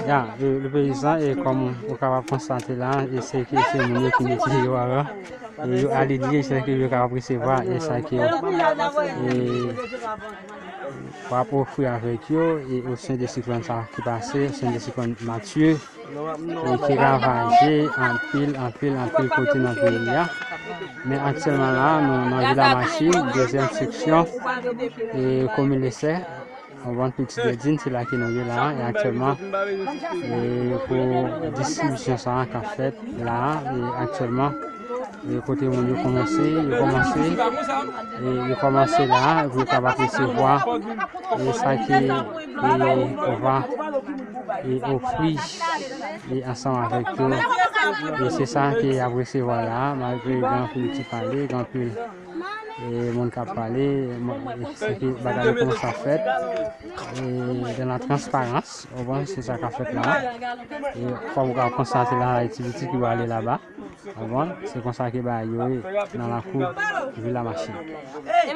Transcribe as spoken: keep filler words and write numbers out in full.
Ya, le, le peyizan, e kòm ou kapab konstate la, e se ke se moun yo ki mete yo avan, e yo alidye, se ke yo kapab resevwa, e sa ke e, w ap ofri avèk yo, e o sen de siklòn sa ki pase, o sen de siklòn Matye, e ki ravaje anpil, anpil, anpil kote nan peyi a. Men aktyèlman la, nou nan Vilamachin, dezyèm seksyon, e komin Lesè, Wonn Pitit Dèdin, se la ke nou ye la, e aktyèlman, e pou distribisyon sa a k ap fèt la, e aktyèlman, e kote moun yo kòmanse, yo kòmanse, e yo kòmanse la, pou yo kapab resevwa, e sa ke, e, ou va, e ofri, e ansanm avèk yo, e se sa ke y ap resevwa la, malgre gen anpil ti pale, gen anpil, e moun k ap pale, e se ke bagay yo kòmanse ap fèt, e dans la transparence, ou konprann, se sa k ap fèt la, e kòm ou ka konstate la, e ti pitit ki prale laba. Ou konprann? Se konsa ke bagay yo ye nan lakou Vilamachin.